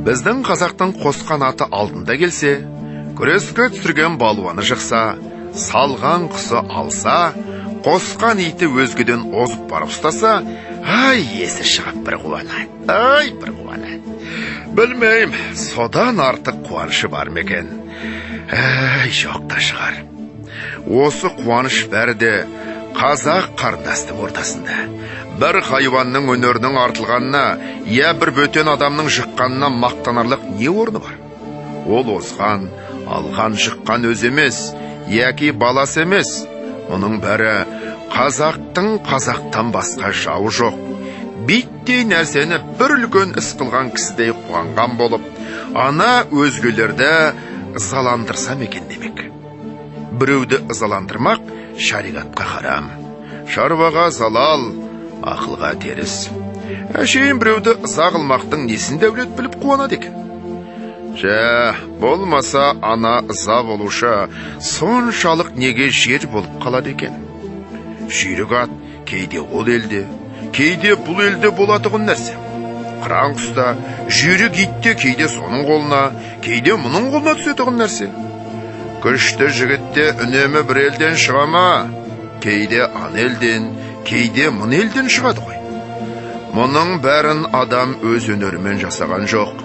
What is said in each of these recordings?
Біздің қазақтың қосқан аты алдында келсе, күреске түсірген балуаны жықса, салған құсы алса, қосқан иті өзгеден озып барып ұстаса, ай, есі шығып бір қуанады, ай, бір қуанады. Білмеймін, содан артық қуанышы бар ма екен? Әй, жоқ та шығар. Осы қуаныш бәрі де қазақ қарындастың ортасында. Бір хайуанның өнерінің артылғанына, я бір бөтен адамның жыққанына мақтанарлық не орны бар? Ол озған, алған, жыққан өзі емес, яки баласы емес. Мұның бәрі қазақтың қазақтан басқа жауы жоқ. Биттей нәрсені бір үлкен іс қылған кісідей қуанған болып, ана өзгелерді ызаландырсам екен демек. Біреуді ызаландырмақ шариғатқа харам, шаруаға залал, ақылға теріс. Әшейін біреуді ыза қылмақтың несін дәулет біліп қуанады екен? Жә, болмаса ана ыза болушы соншалық неге жер болып қалады екен? Жүйрік ат кейде ол елде, кейде бұл елде болатұғын нәрсе. Қыран құста, жүйрік ит те кейде соның қолына, кейде мұның қолына түсетұғын нәрсе. Күшті жігітте үнемі бір елден шыға ма? Кейде ан елден, кейде мұн елден шығады ғой. Мұның бәрін адам өз өнерімен жасаған жоқ.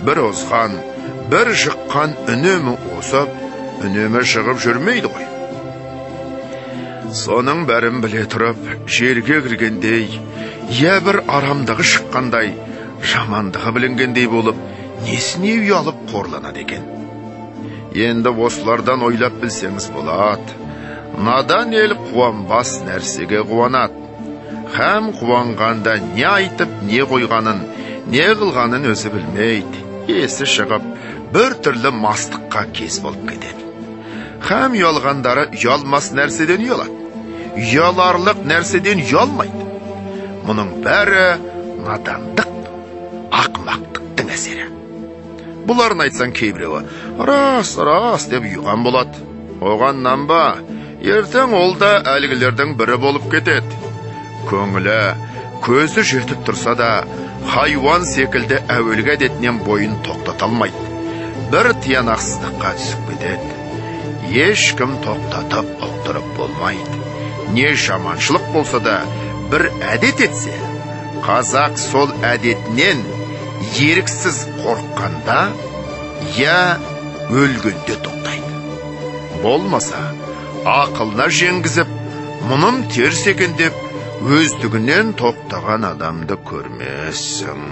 Бір озған, бір жыққан үнемі озып, үнемі шығып жүрмейді ғой. Соның бәрін біле тұрып, жерге кіргендей, я бір арамдығы шыққандай, жамандығы білінгендей болып, несіне ұялып қорланады екен? Енді осылардан ойлап білсеңіз болады. Надан ел қуанбас нәрсеге қуанады. Хәм қуанғанда не айтып, не қойғанын, не қылғанын өзі білмейді. Есі шығып, бір түрлі мастыққа кез болып кетеді. Хәм ұялғандары ұялмас нәрседен ұялады. Ұяларлық нәрседен ұялмайды. Мұның бәрі надандық, ақымақтықтың әсері. Бұларын айтсаң кейбіреуі рас, рас деп ұйыған болады. Оған нанба, ертең ол да әлгілердің бірі болып кетеді. Көңілі, көзі жетіп тұрса да, хайуан секілді әуелгі әдетінен бойын тоқтата алмайды. Бір тиянақсыздыққа түсіп кетеді. Ешкім тоқтатып, ұқтырып болмайды. Не жаманшылық болса да, бір әдет етсе, қазақ сол әдетінен еріксіз қорыққанда, я өлгенде тоқтайды. Болмаса, ақылына жеңгізіп, мұным теріс екен деп, өздігінен тоқтаған адамды көрмессің.